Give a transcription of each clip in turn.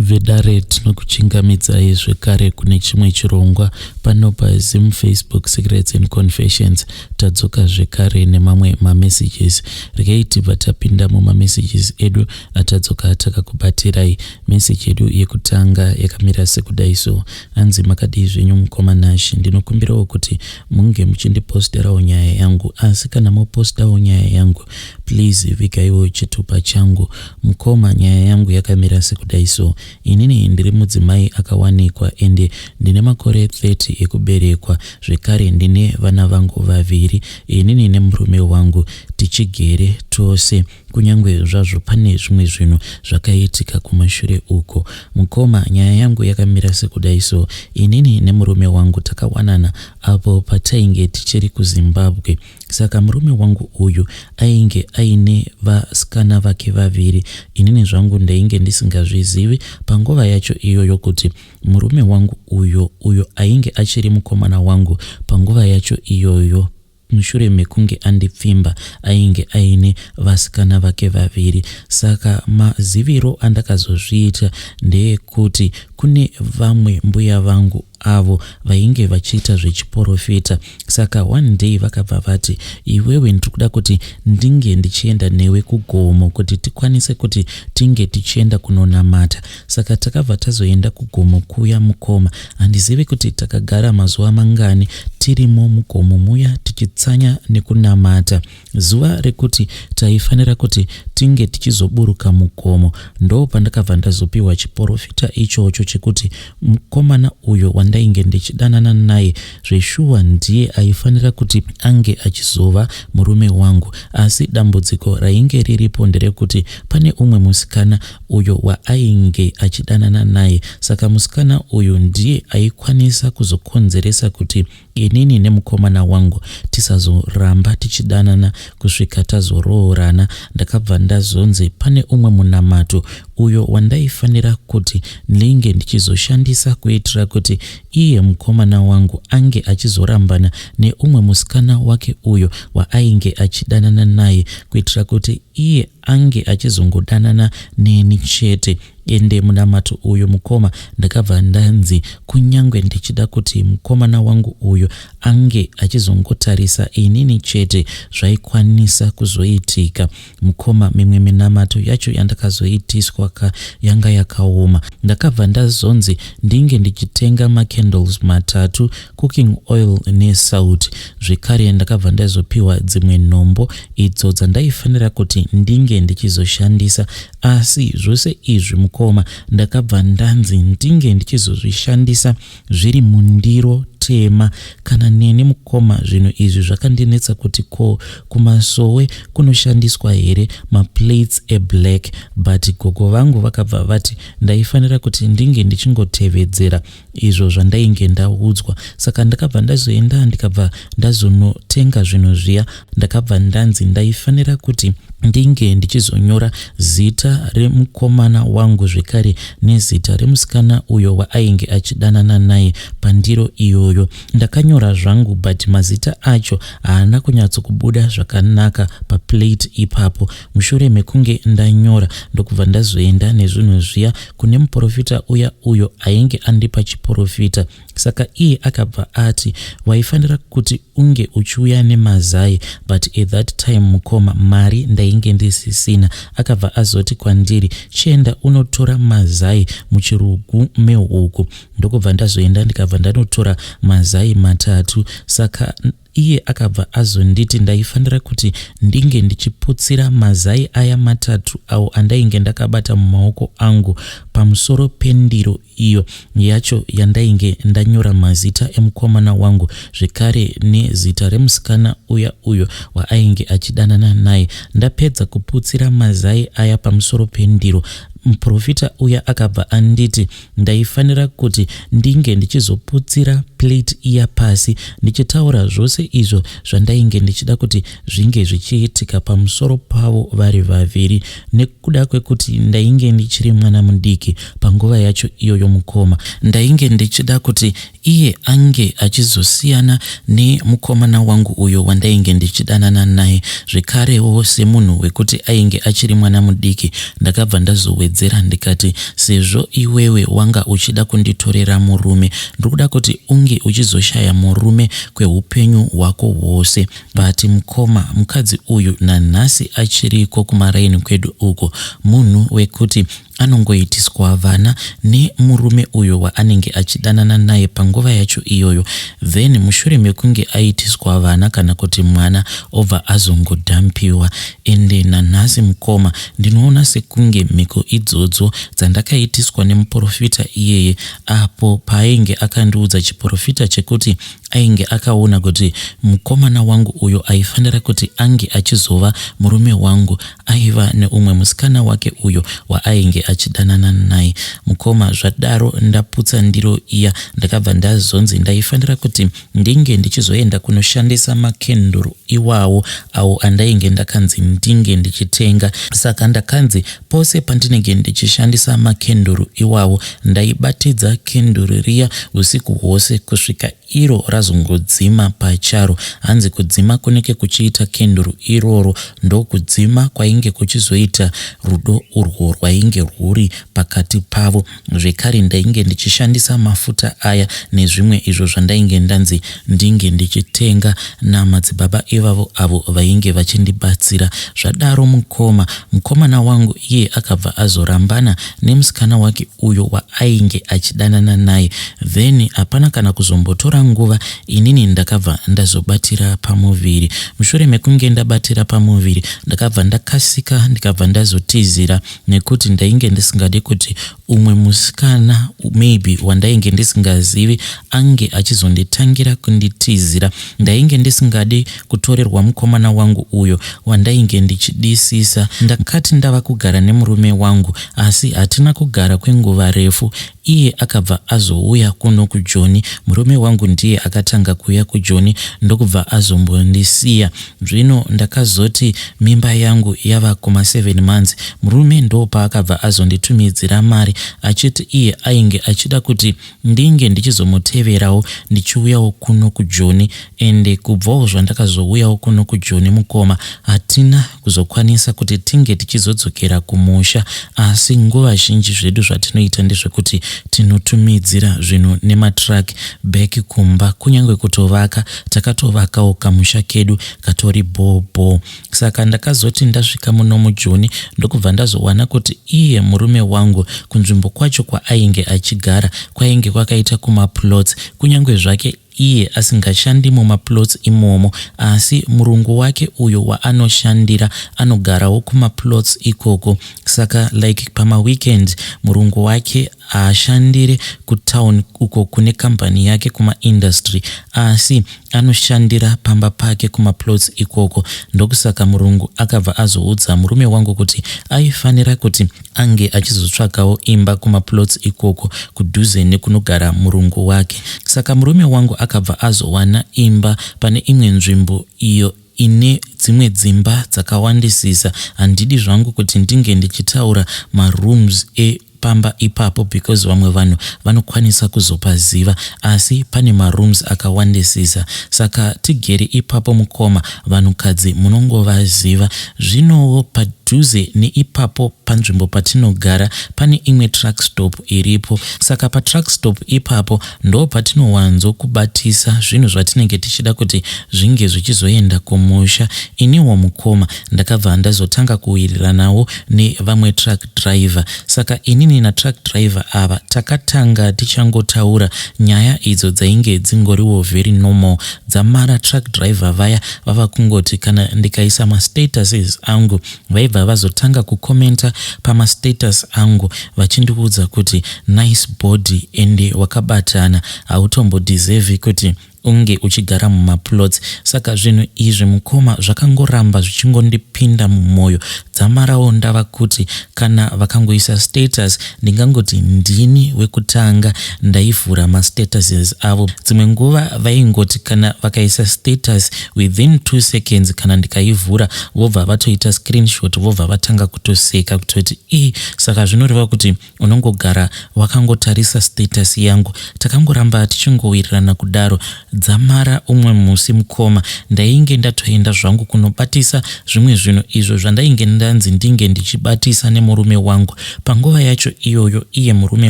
Vedare tinokuchingamidzai zvekare kune chimwe chirongwa pano paZim Facebook Secrets and Confessions. Tadzoka zvekare nemamwe mamessages. Regai tibva tapinda mumamessages edu atadzoka takakubatirai. Message yedu yekutanga yakamira sekudai so. Hanzi makadii zvenyu mukoma Nash, ndinokumbirawo kuti munge muchindiposterawo nyaya yangu asi kana mopostawo nyaya yangu please vigaiwo chitupa changu mukoma nyaya yangu yakamira sekudai so inini ndiri mudzimai akawanikwa ende ndine makore 30 ekuberekwa zvekare ndine vana vangu vaviri inini nemurume wangu tichigere tose Kunyangwe zvazvo pane zvimwe zvinhu zvakaitika kumashure uko. Mukoma, nyaya yangu yakamira sekudai so, inini nemurume wangu takawanana apo patainge tichiri kuZimbabwe. Saka murume wangu uyu ainge aine vasikana vake vaviri. Inini zvangu ndainge ndisingazvizivi panguva yacho iyoyo kuti murume wangu uyo, uyo ainge achiri mukomana wangu panguva yacho iyoyo, Mushure mekunge andipfimba ainge aine vasikana vake vaviri saka maziviro andakazozviita ndeekuti kune vamwe mbuya vangu avo vainge vachiita zvechiporofita saka one day vakabva vati iwewe ndiri kuda kuti ndinge ndichienda newe kugomo kuti tikwanise kuti tinge tichienda kunonamata saka takabva tazoenda kugomo kuya mukoma Handizivi kuti takagara mazuva mangani tirimo mugomo muya tichitsanya nekunamata. Zuva rekuti taifanira kuti tinge tichizoburuka mugomo ndopandakabva ndazopiwa chiporofita ichocho chekuti mukomana uyo wandainge ndichidanana naye zveshuwa ndiye aifanira kuti ange achizova murume wangu asi dambudziko rainge riripo nderekuti pane umwe musikana uyo waainge achidanana naye saka musikana uyu ndiye aikwanisa kuzokonzeresa kuti inini nemukomana wangu tisazoramba tichidanana kusvika tazoroorana. Ndakabva ndazonzi pane umwe munamato uyo wandaifanira kuti ndinge ndichizoshandisa kuitira kuti iye mukomana wangu ange achizorambana neumwe musikana wake uyo waainge achidanana naye kuitira kuti iye ange achizongodanana neni chete ende munamato uyu mukoma ndakabva ndanzi kunyangwe ndichida kuti mukomana wangu uyu ange achizongotarisa inini chete zvaikwanisa kuzoitika mukoma mimwe minamato yacho yandakazoitiswa ka yanga yakaoma ndakabva ndazonzi ndinge ndichitenga macandles matatu cooking oil nesalt zvekare ndakabva ndazopiwa dzimwe nhombo idzo dzandaifanira kuti ndinge ndichizoshandisa asi zvose izvi mukoma ndakabva ndanzi ndinge ndichizozvishandisa zviri mundiro tema kana neni mukoma zvinhu izvi zvakandinetsa kuti ko kumasowe kunoshandiswa here maplates eblack but gogo vangu vakabva vati ndaifanira kuti ndinge ndichingotevedzera izvo zvandainge ndaudzwa saka ndakabva ndazoenda ndikabva ndazonotenga zvinhu zviya ndakabva ndanzi ndaifanira kuti ndinge ndichizonyora zita remukomana wangu zvekare nezita remusikana uyo waainge achidanana naye pandiro iyoyo ndakanyora zvangu but mazita acho haana kunyatsokubuda zvakanaka paplate ipapo Mushure mekunge ndanyora ndokubva ndazoenda nezvinhu zviya kune muporofita uya uyo ainge andipa chiporofita. Saka iye akabva ati waifanira kuti unge uchiuya nemazai but at that time mukoma mari ndainge ndisisina. Akabva azoti kwandiri chienda unotora mazai muchirugu mehuku. Ndokubva ndazoenda ndikabva ndanotora mazai matatu. Saka Iye akabva azonditi ndaifanira kuti ndinge ndichiputsira mazai aya matatu awo andainge ndakabata mumaoko angu pamusoro pendiro iyo yacho yandainge ndanyora mazita emukomana wangu zvekare nezita remusikana uya uyo waainge achidanana naye. Ndapedza kuputsira mazai aya pamusoro pendiro, muprofita uya akabva anditi Ndaifanira kuti ndinge ndichizoputsira plate iya pasi ndichitaura zvose izvo zvandainge ndichida kuti zvinge zvichiitika pamusoro pavo vari vaviri. Nekuda kwekuti ndainge ndichiri mwana mudiki panguva yacho iyoyo mukoma, ndainge ndichida kuti iye ange achizosiyana nemukomana wangu uyo wandainge ndichidanana naye zvekarewo semunhu wekuti ainge achiri mwana mudiki ndakabva ndazowedzera. Ndakazowedzera ndikati sezvo iwewe wanga uchida kunditorera murume ndiri kuda kuti unge uchizoshaya murume kweupenyu hwako hwose. But mukoma mukadzi uyu nanhasi achiriko kumaraini kwedu uko munhu wekuti anongoitiswa vana nemurume uyo waanenge achidanana naye panguva yacho iyoyo then mushure mekunge aitiswa vana kana kuti mwana obva azongodhampiwa. Ende nanhasi mukoma ndinoona sekunge mhiko idzodzo dzandakaitiswa nemuporofita iyeye apo paainge akandiudza chiporofita chekuti ainge akaona kuti mukomana wangu uyo aifanira kuti ange achizova murume wangu aiva neumwe musikana wake uyo waainge achidanana naye. Mukoma zvadaro ndaputsa ndiro iya ndakabva ndazonzi ndaifanira kuti ndinge ndichizoenda kunoshandisa makenduru iwawo awo andainge ndakanzi ndinge ndichitenga. Saka ndakanzi pose pandinenge ndichishandisa makenduru iwawo ndaibatidza kenduru riya usiku hwose kusvika iro razongodzima pacharo. Hanzi kudzima kunenge kuchiita kenduru iroro ndokudzima kwainge kuchizoita rudo urwo rwainge rwuri pakati pavo. Zvekare ndainge ndichishandisa mafuta aya nezvimwe izvo zvandainge ndanzi ndinge ndichitenga namadzibaba ivavo avo vainge vachindibatsira. Zvadaro mukoma, mukomana wangu iye akabva azorambana nemusikana wake uyo waainge achidanana naye then hapana kana kuzombotora nguva inini ndakabva ndazobatira pamuviri. Mushure mekunge ndabatira pamuviri ndakabva ndakasika ndikabva ndazotizira nekuti ndainge ndisingade kuti umwe musikana maybe wandainge ndisingazivi ange achizonditangira kunditizira. Ndainge ndisingade kutorerwa mukomana wangu uyo wandainge ndichidisisa. Ndakati ndava kugara nemurume wangu asi hatina kugara kwenguva refu iye akabva azouya kuno kuJoni. Murume wangu ndiye akatanga kuuya kuJoni ndokubva azombondisiya. Zvino ndakazoti mimba yangu yava kuma 7 months murume ndopaakabva azonditumidzira mari achiti iye ainge achida kuti ndinge ndichizomuteverawo ndichiuyawo kuno kuJoni ende kubvawo zvandakazouyawo kuno kuJoni mukoma hatina kuzokwanisa kuti tinge tichizodzokera kumusha asi nguva zhinji zvedu zvatinoita ndezvekuti tinotumidzira zvinhu nematruck back kumba kunyange kutovaka takatovakawo kamusha kedu katori bhoo bhoo. Saka ndakazoti ndasvika muno muJoni ndokubva ndazowana kuti iye murume wangu kunzvimbo kwacho kwaainge achigara kwainge kwakaita kumaplots kunyange zvake iye asingashandi mumaplots imomo asi murungu wake uyo waanoshandira anogarawo kumaplots ikoko saka like pamaweekend murungu wake haashandire kutown uko kune kambani yake kumaindustry asi anoshandira pamba pake kumaplots ikoko. Ndokusaka murungu akabva azoudza murume wangu kuti aifanira kuti ange achizotsvakawo imba kumaplots ikoko kudhuze nekunogara murungu wake. Saka murume wangu akabva azowana imba pane imwe nzvimbo iyo ine dzimwe dzimba dzakawandisisa. Handidi zvangu kuti ndinge ndichitaura marooms e pamba ipapo because vamwe vanhu vanokwanisa kuzopaziva asi pane marooms akawandisisa saka tigere ipapo mukoma vanhukadzi munongovaziva zvinowo padhuze neipapo panzvimbo patinogara pane imwe truck stop iripo saka patruck stop ipapo ndo patinowanzo kubatisa zvinhu zvatinenge tichida kuti zvinge zvichizoenda kumusha iniwo mukoma ndakabva ndazotanga kuwiriranawo nevamwe truck driver saka inini natruck driver ava takatanga tichangotaura nyaya idzo dzainge dzingoriwo very normal dzamara truck driver vaya vava kungoti kana ndikaisa mastatuses angu vaibva vazotanga kukomenta pamastatus angu vachindiudza kuti nice body ende wakabatana hautombodeservi kuti unge uchigara mumaplots saka zvinhu izvi mukoma zvakangoramba zvichingondipinda mumwoyo dzamarawo ndava kuti kana vakangoisa status ndingangoti ndini wekutanga ndaivhura mastatuses avo dzimwe nguva vaingoti kana vakaisa status within 2 seconds kana ndikaivhura vobva vatoita screenshot vobva vatanga kutoseka kutoti ii saka zvinoreva kuti unongogara wakangotarisa status yangu takangoramba tichingowirirana kudaro. Dzamara umwe musi mukoma ndainge ndatoenda zvangu kunobatisa zvimwe zvinhu izvo zvandainge ndanzi ndinge ndichibatisa nemurume wangu. Panguva yacho iyoyo iye murume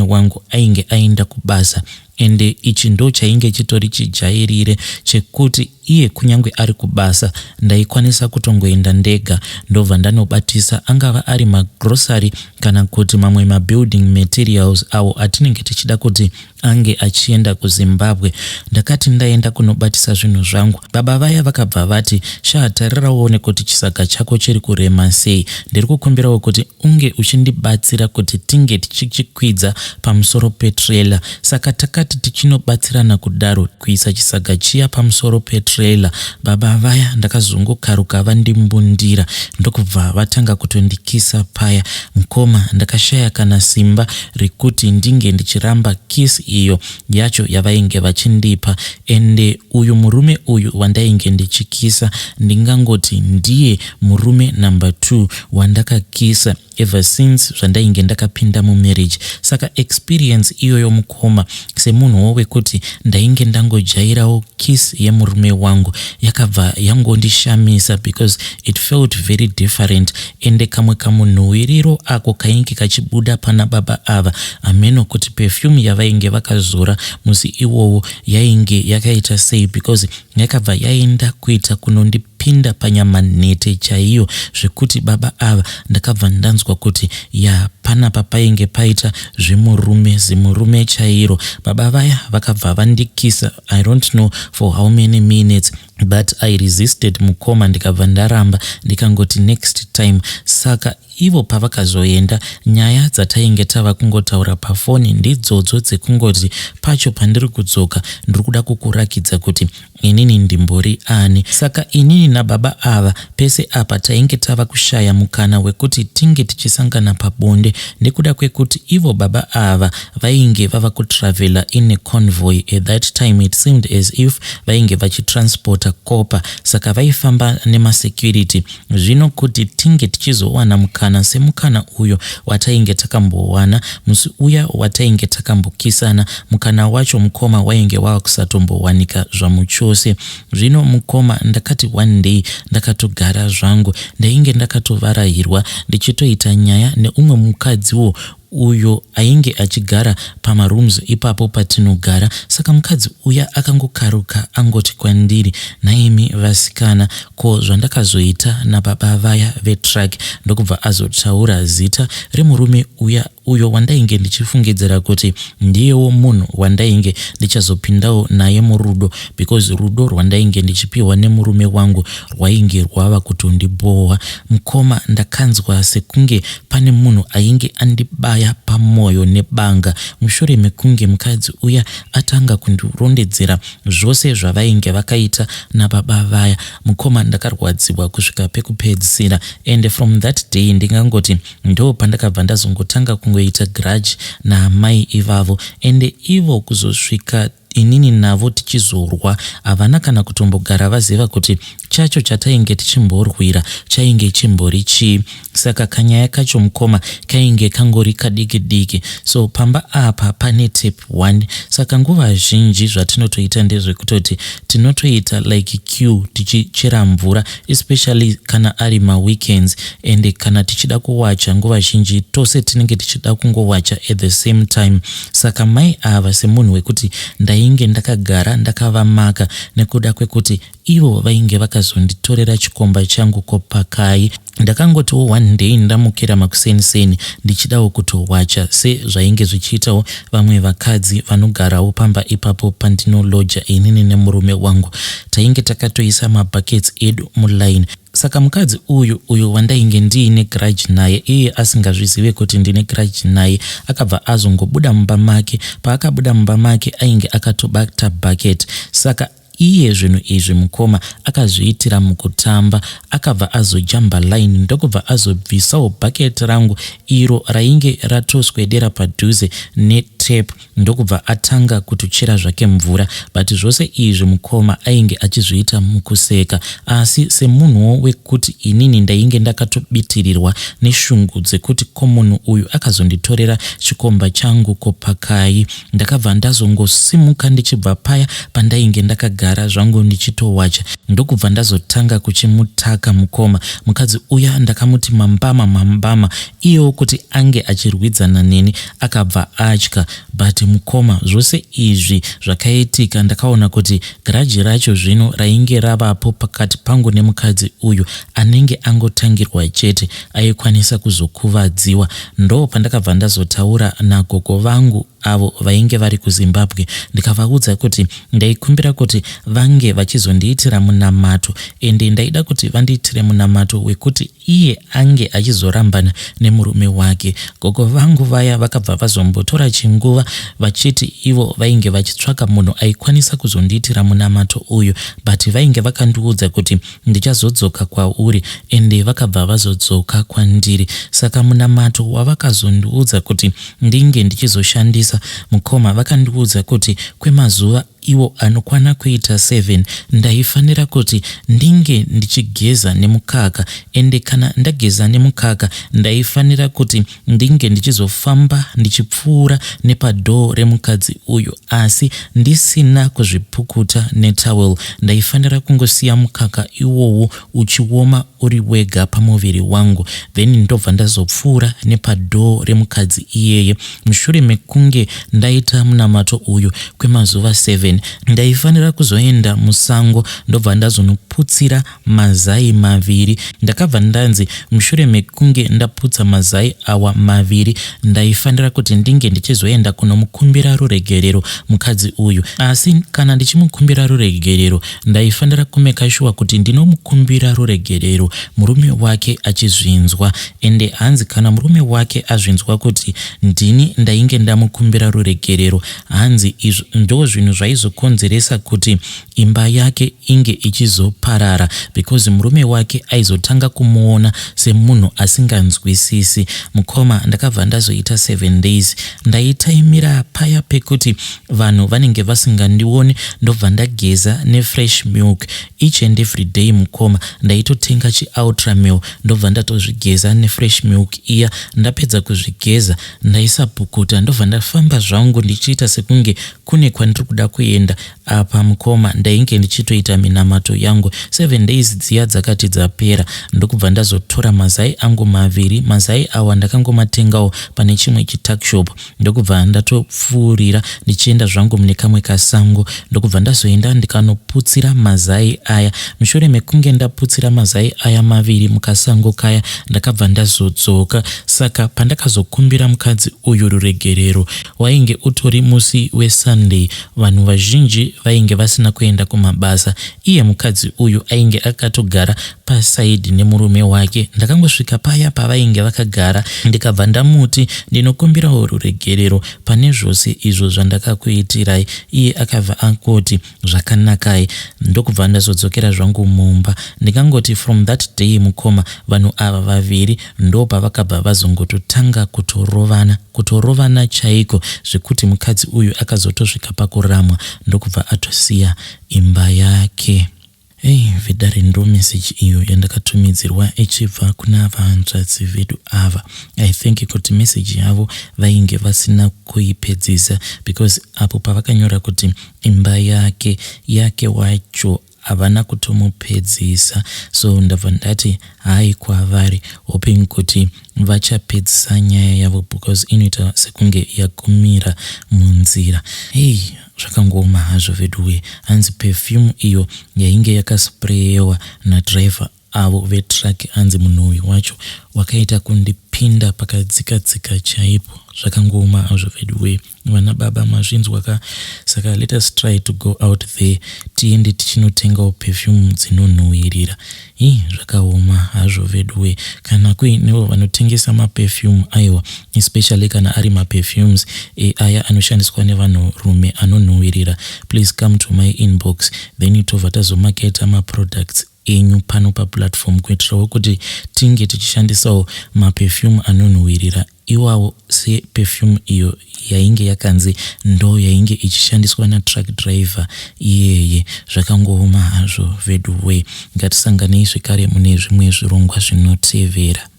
wangu ainge aenda kubasa ende ichi ndochainge chitori chijairire chekuti iye kunyange ari kubasa ndaikwanisa kutongoenda ndega ndobva ndanobatisa angava ari magrocery kana kuti mamwe mabuilding materials awo atinenge tichida kuti ange achienda kuZimbabwe. Ndakati ndaenda kunobatisa zvinhu zvangu, baba vaya vakabva vati, Shaa tarira uone kuti chisaga chako chiri kurema sei. Ndiri kukumbirawo kuti unge uchindibatsira kuti tinge tichichikwidza pamusoro petrailer. Saka takati tichinobatsirana kudaro kuisa chisaga chiya pamusoro petrailer, baba vaya ndakazongokaruka vandimbundira ndokubva vatanga kutondikisa paya. Mukoma ndakashaya kana simba rekuti ndinge ndichiramba kiss iyo yacho yavainge vachindipa ende uyu murume uyu wandainge ndichikisa ndingangoti ndiye murume number 2 wandakakisa ever since zvandainge ndakapinda mumarriage saka experience iyoyo mukoma semunhuwo wekuti ndainge ndangojairawo kiss yemurume wangu yakabva yangondishamisa because it felt very different ende kamwe kamunhuwiriro ako kainge kachibuda pana baba ava hameno kuti perfume yavainge vakazora musi iwowo yainge yakaita sei because yakabva yaenda kuita kunondipinda panyama nhete chaiyo zvekuti baba ava ndakabva ndanzwa kuti ya panapa painge paita zvemurume zimurume chairo baba vaya vakabva vandikisa I don't know for how many minutes but I resisted mukoma ndikabva ndaramba ndikangoti next time saka ivo pavakazoenda nyaya dzatainge tava kungotaura pafoni ndidzodzo dzekungoti pacho pandiri kudzoka ndiri kuda kukurakidza kuti inini ndimbori ani saka inini nababa ava pese apa tainge tava kushaya mukana wekuti tinge tichisangana pabonde nekuda kwekuti ivo baba ava vainge vava kutravela in a convoy at that time it seemed as if vainge vachitransporta copper saka vaifamba nemasecurity zvino kuti tinge tichizowana mukana semukana uyo watainge takambowana musi uya watainge takambokisana mukana wacho mukoma wainge wakusatombowanika zvamuchose zvino mukoma ndakati one day ndakatogara zvangu ndainge ndakatovarayirwa ndichitoita nyaya neumwe mukadziwo uyo ainge achigara pamarooms ipapo patinogara saka mukadzi uya akangokaruka angoti kwandiri nhaimi vasikana ko zvandakazoita nababa vaya vetruck ndokubva azotaura zita remurume uya uyo wandainge ndichifungidzira kuti ndiyewo munhu wandainge ndichazopindawo naye murudo because rudo rwandainge ndichipiwa nemurume wangu rwainge rwava kutondibhohwa mukoma ndakanzwa sekunge pane munhu ainge andibaya pamwoyo nebanga mushure mekunge mukadzi uya atanga kundirondedzera zvose zvavainge vakaita nababa vaya mukoma ndakarwadziwa kusvika pekupedzisira and from that day ndingangoti ndo pandakabva ndazongotanga kungoita grudge naamai ivavo ende ivo kuzosvika inini navo tichizorwa havana kana kutombogara vaziva kuti chacho chatainge tichimborwira chainge chimbori chii saka kanyaya kacho mukoma kainge kangori kadiki diki so pamba apa pane tap 1 saka nguva zhinji zvatinotoita ndezvekutoti tinotoita like queue tichichera mvura especially kana ari maweekends and kana tichida kuwacha nguva zhinji tose tinenge tichida kungowacha at the same time saka mai ava semunhu wekuti ndainge ndakagara ndakavamaka nekuda kwekuti ivo vainge vakazonditorera chikomba changu kopakai ndakangotiwo one day ndamukira makuseniseni ndichidawo kutowacha sezvainge zvichiitawo vamwe vakadzi vanogarawo pamba ipapo pandinoloja inini nemurume wangu tainge takatoisa mabuckets edu muline saka mukadzi uyu uyu wandainge ndiine grudge naye iye asingazvizive kuti ndine grudge naye akabva azongobuda mumba make paakabuda mumba make ainge akatobata bucket saka iye zvinhu izvi mukoma akazviitira mukutamba akabva azojamba line ndokubva azobvisawo bhaketi rangu iro rainge ratoswedera padhuze netap. tap ndokubva atanga kutochera zvake mvura but zvose izvi mukoma ainge achizviita mukuseka asi semunhuwo wekuti inini ndainge ndakatobitirirwa neshungu dzekuti ko munhu uyu akazonditorera chikomba changu ko pakai Ndakabva ndazongosimuka ndichibva paya pandainge ndakagara zvangu ndichitowacha ndokubva ndazotanga kuchimutaka mukoma. Mukadzi uya ndakamuti mambama mambama iyewo kuti ange achirwidzana neni akabva atya but mukoma zvose izvi zvakaitika ndakaona kuti grudge racho zvino rainge ravapo pakati pangu nemukadzi uyu anenge angotangirwa chete aikwanisa kuzokuvadziwa. Ndoo pandakabva ndazotaura nagogo vangu avo vainge vari kuZimbabwe ndikavaudza kuti ndaikumbira kuti vange vachizondiitira munamato ende ndaida kuti vandiitire munamato wekuti iye ange achizorambana nemurume wake. Gogo vangu vaya vakabva vazombotora chinguva vachiti ivo vainge vachitsvaka munhu aikwanisa kuzondiitira munamato uyu but vainge vakandiudza kuti Ndichazodzoka kwauri ende vakabva vazodzoka kwandiri saka munamato wavakazondiudza kuti ndinge ndichizoshandisa mukoma vakandiudza kuti kwemazuva iwo anokwana kuita seven ndaifanira kuti ndinge ndichigeza nemukaka ende kana ndageza nemukaka ndaifanira kuti ndinge ndichizofamba ndichipfuura nepadoor remukadzi uyu asi ndisina kuzvipukuta netowel. Ndaifanira kungosiya mukaka iwowo uchioma uri wega pamuviri wangu then ndobva ndazopfuura nepadoor remukadzi iyeye. Mushure mekunge ndaita munamato uyu kwemazuva 7 ndaifanira kuzoenda musango ndobva ndazonoputsira mazai maviri. Ndakabva ndanzi mushure mekunge ndaputsa mazai awa maviri ndaifanira kuti ndinge ndichizoenda kunomukumbira ruregerero mukadzi uyu. Asi kana ndichimukumbira ruregerero ndaifanira kumeka shuwa kuti ndinomukumbira ruregerero murume wake achizvinzwa. Ende hanzi kana murume wake azvinzwa kuti ndini ndainge ndamukumbira ruregerero hanzi izvo ndozvinhu zvaizokonzeresa kuti imba yake inge ichizoparara because murume wake aizotanga kumuona semunhu asinganzwisisi. Mukoma ndakabva ndazoita seven days ndaitaimira paya pekuti vanhu vanenge vasingandioni ndobva ndageza nefresh milk each and every day mukoma ndaitotenga chiultramil ndobva ndatozvigeza nefresh milk iya ndapedza kuzvigeza ndaisapukuta ndobva ndafamba zvangu ndichiita sekunge kune kwandiri kuda kuenda Apa mukoma ndainge ndichitoita minamato yangu. Seven days dziya dzakati dzapera ndokubva ndazotora mazai angu maviri. Mazai awa ndakangomatengawo pane chimwe chituckshop ndokubva ndatopfuurira ndichienda zvangu mune kamwe kasango ndokubva ndazoenda ndikanoputsira mazai aya. Mushure mekunge ndaputsira mazai aya maviri mukasango kaya ndakabva ndazodzoka. Saka pandakazokumbira mukadzi uyu ruregerero wainge utori musi weSunday Vanhu vazhinji vainge vasina kuenda kumabasa iye mukadzi uyu ainge akatogara paside nemurume wake. Ndakangosvika paya pavainge vakagara ndikabva ndamuti ndinokumbirawo ruregerero pane zvose izvo zvandakakuitirai. Iye akabva angoti zvakanakai ndokubva ndazodzokera zvangu mumba. Ndingangoti from that day mukoma vanhu ava vaviri ndopavakabva vazongototanga kutorovana. Kutorovana chaiko zvekuti mukadzi uyu akazotosvika pakuramwa ndokubva atosiya imba yake. Hey vedare ndo message iyo yandakatumidzirwa ichibva kuna vahanzvadzi vedu ava. I think kuti message yavo vainge vasina kuipedzisa because apo pavakanyora kuti imba yake yake wacho Havana kutomupedzisa so ndabva ndati hi kwavari hoping kuti vachapedzisa nyaya yavo because inoita sekunge yagumira munzira. Hey zvakangooma hazvo veduwe hanzi perfume iyo yainge yakasprayewa nadriver avo vetruck hanzi munhuwi wacho wakaita kundipinda pakadzika dzika chaipo zvakangooma hazvo veduwe. Vana baba mazvinzwa ka saka let us try to go out there tiende tichinotengawo perfume dzinonhuhwirira. Hii zvakaoma hazvo veduwe kana kuinewo vanotengesa maperfume aiwa especially kana ari maperfumes e, aya anoshandiswa nevanhurume anonhuhwirira please come to my inbox then tobva tazomaketa maproducts enyu pano paplatform kuitirawo kuti tinge tichishandisawo maperfume anonhuhwirira. Iwawo seperfume iyo yainge yakanzi ndo yainge ichishandiswa natruck driver iyeye. Zvakangooma hazvo veduwee. Ngatisanganei zvekare mune zvimwe zvirongwa zvinotevera.